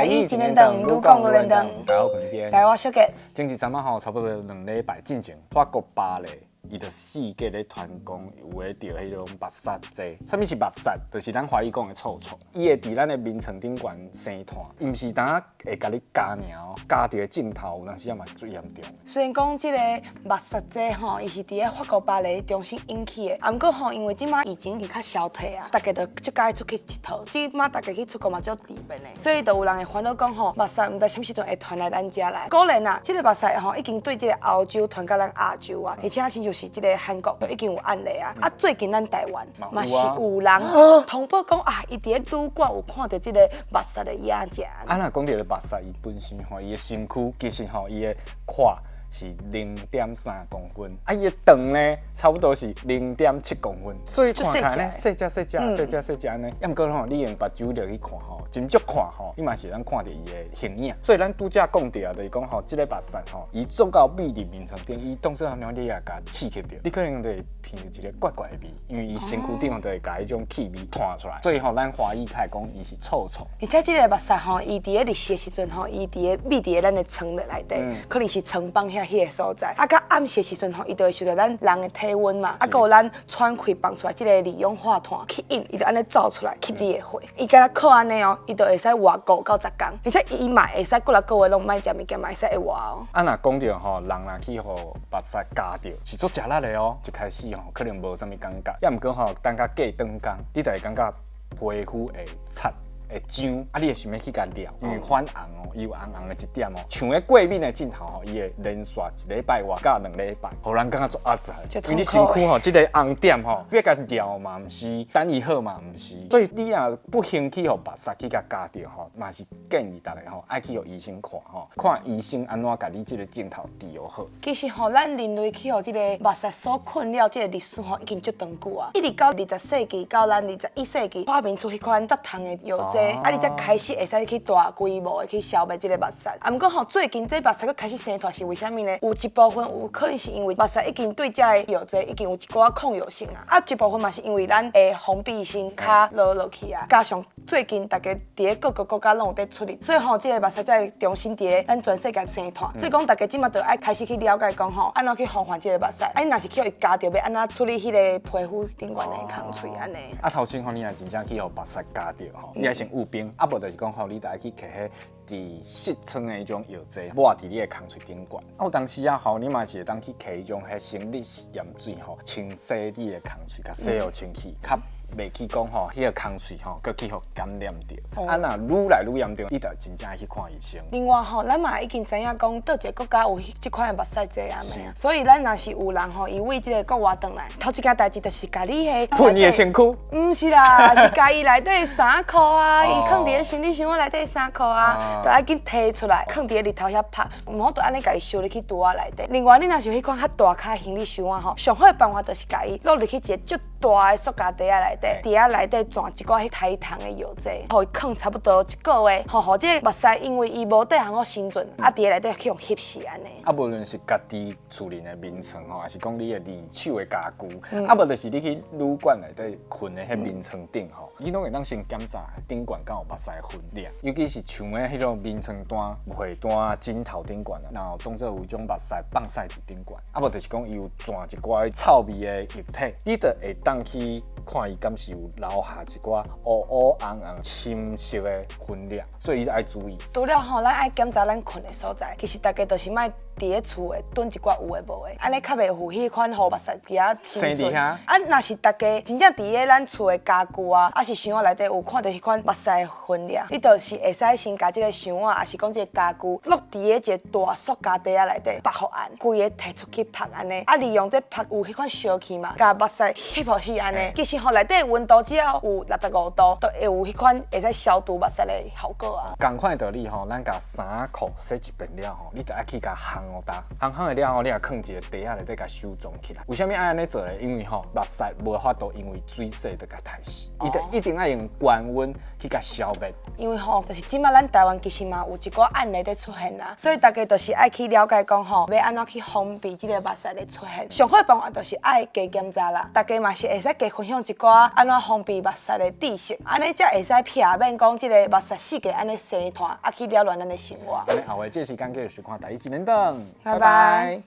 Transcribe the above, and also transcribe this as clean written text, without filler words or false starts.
台語真連長，愈講愈連長。大家好，我是邊。大家好，我小杰。前一陣仔吼，差不多2禮拜進前，法國巴黎，伊就四界咧傳講有咧著彼種捌虱災。啥物是捌虱？就是咱華語講的臭蟲。伊會佇咱的眠床頂懸生湠，伊毋是單會共你咬爾哦，咬著的症頭有當時仔嘛足嚴重。雖然講這个捌虱災吼，伊是佇咧法國巴黎中心引起的，啊，毋過吼，因為這馬疫情已經較消退啊，大家都足佮意出去𨑨迌，這馬大家去出國嘛足智便的，所以就有人會煩惱講吼，捌虱毋知啥物時陣會傳來咱遮來。果然啊，這个捌虱吼已經對這个歐洲傳到咱亞洲啊，而且親像是這个韓國都已經有案例啊，啊，最近咱台灣嘛是有人通報講啊，伊佇咧旅館有看著這个捌虱的影子。啊，若講著捌虱，伊本身吼，伊的身軀其實吼，伊的闊是0.3公分，啊，伊的長呢，差不多是0.7公分，所以看起來呢，細隻細隻細隻細隻按呢。抑毋過吼，你用目睭入去看吼，真少看吼，你嘛是會當看著伊的形影。所以咱拄才講著啊，就是講吼，這个捌虱吼，伊足夠覕佇眠床頂，伊當做你也共刺激著，你可能就會鼻著一个怪怪的味，因為伊身軀頂就會共彼種氣味傳出來。所以吼，咱華語較會講伊是臭蟲。而且這个捌虱吼，伊佇咧日時的時陣吼，伊佇咧覕佇咧咱的床內底，可能是床枋遐彼个所在。啊，到暗時的時陣吼，伊就會受著咱人的體溫嘛，啊，閣有咱喘氣放出來這个二氧化碳吸引，伊就按呢走出來吸你的血。伊敢若靠按呢哦，伊就會使活5到10工，而且伊嘛會使幾若個月攏莫食物件，嘛會使會活哦。啊，若講著吼，人若去予捌虱咬著，是足食力的哦。一開始吼，可能無啥物感覺，抑毋過吼，等較過長工，你就會感覺皮膚會擦，會癢，啊，你會想欲去共抓，因為反紅哦，伊有紅紅的一點哦，像彼過敏的症頭吼，伊會連續一禮拜活到2禮拜，予人感覺足壓榨。因為你身軀吼，這个紅點吼，欲共抓嘛毋是，等伊好嘛毋是，所以你若不幸去予捌虱去共咬著吼，嘛是建議逐个吼愛去予醫生看吼，看醫生按怎共你這个症頭治療好。其實吼，咱人類去予這个捌虱所困擾，這个歷史吼已經足長久啊，一直到20世紀到咱21世紀發明出彼款殺蟲的藥劑，啊，你才開始會使去大規模的去消滅這个捌虱。啊，毋過吼，最近這捌虱閣開始生湠是為啥物呢？有一部分有可能是因為捌虱已經對這个藥劑已經有一寡抗藥性啊，啊，一部分嘛是因為咱的防備心較落落去啊，加上最近大家佇咧各個國家攏有佇出入，所以吼，這个捌虱才會重新佇咧咱全世界生湠。所以講，大家這馬就愛開始去了解講吼，按怎去防範這个捌虱。啊，你若是去予伊咬著，欲按怎處理彼个皮膚頂懸的空喙按呢？啊，頭先吼，你若真正去予捌虱咬著吼，你愛先捂冰，啊無就是講吼，你著愛去摕彼治痔瘡的彼種藥劑，抹佇你的空喙頂懸。啊，有當時仔吼，你嘛是會當去摕彼種彼生理鹽水吼，清洗你的空喙，共洗予清氣，較袂去講吼，彼个空喙吼，閣去予感染著。啊，若愈來愈嚴重，你著真正愛去看醫生。另外吼，咱嘛已經知影講，佗一个國家有這款的捌虱災啊未？所以咱若是有人吼，伊為這个國外轉來，頭一件代誌就是共你彼噴伊的身軀。毋是啦，是共伊內底衫褲啊，伊囥佇咧行李箱內底衫褲啊，著愛緊提出來，囥佇咧日頭遐曬，毋好著按呢共伊收入去櫥仔內底。另外，你若是有彼款較大跤行李箱啊吼，上好的辦法就是共伊落入去一个足大的塑膠袋仔內底，佇遐內底攢一寡彼殺蟲的藥劑，予伊囥差不多一個月，吼，予這个捌虱因為伊無地通好生存，啊，佇咧內底去予翕死按呢。啊，無論是家己厝裡的眠床吼，抑是講你的二手的家具，啊，無就是你去旅館內底睏的彼眠床頂吼，你攏會當先檢查頂懸敢有捌虱糞粒，尤其是像彼彼種眠床單、被單、枕頭頂懸啊，然後當做有種捌虱放屎佇頂懸，啊，無就是講伊有攢一寡臭味的液體，你就會當去看伊敢是有留下一寡烏烏紅紅深色的糞粒，所以你愛注意。除了吼，咱愛檢查咱睏的所在，其實大家就是莫佇咧厝會囤一寡有的無的，按呢較袂有彼款予捌虱佇遐生存。啊，若是大家真正佇咧咱厝的家具啊，抑是箱仔內底有看著彼款捌虱的糞粒，你就是會使先共這个箱仔，抑是講這个家具，落佇咧一个大塑膠袋仔內底，縛予絚，規个提出去曝按呢。啊，利用這曝有彼款燒氣嘛，共捌虱翕予死按呢。其實吼，內底溫度只要有65度，就會有彼款會使消毒捌虱的效果啊。仝款的道理吼，咱共衫褲洗一遍了吼，你著愛去共烘予焦，烘烘的了後，你也囥一个袋仔內底共收藏起來。為啥物愛按呢做咧？因為吼，捌虱無法度因為水洗就共殺死，伊著一定愛用高溫去共消滅。因為吼，就是這馬咱台灣其實嘛有一寡案例佇出現啦，所以大家就是愛去了解講吼，欲按怎去防備這个捌虱的出現。上好的辦法就是愛加檢查啦。大家嘛是會使加分享。一寡按怎防備目屎的知識，按呢才會使避免講這个目屎世界按呢生湠，啊去擾亂咱的生活。按呢後下這個時間繼續收看台語一連檔，拜拜。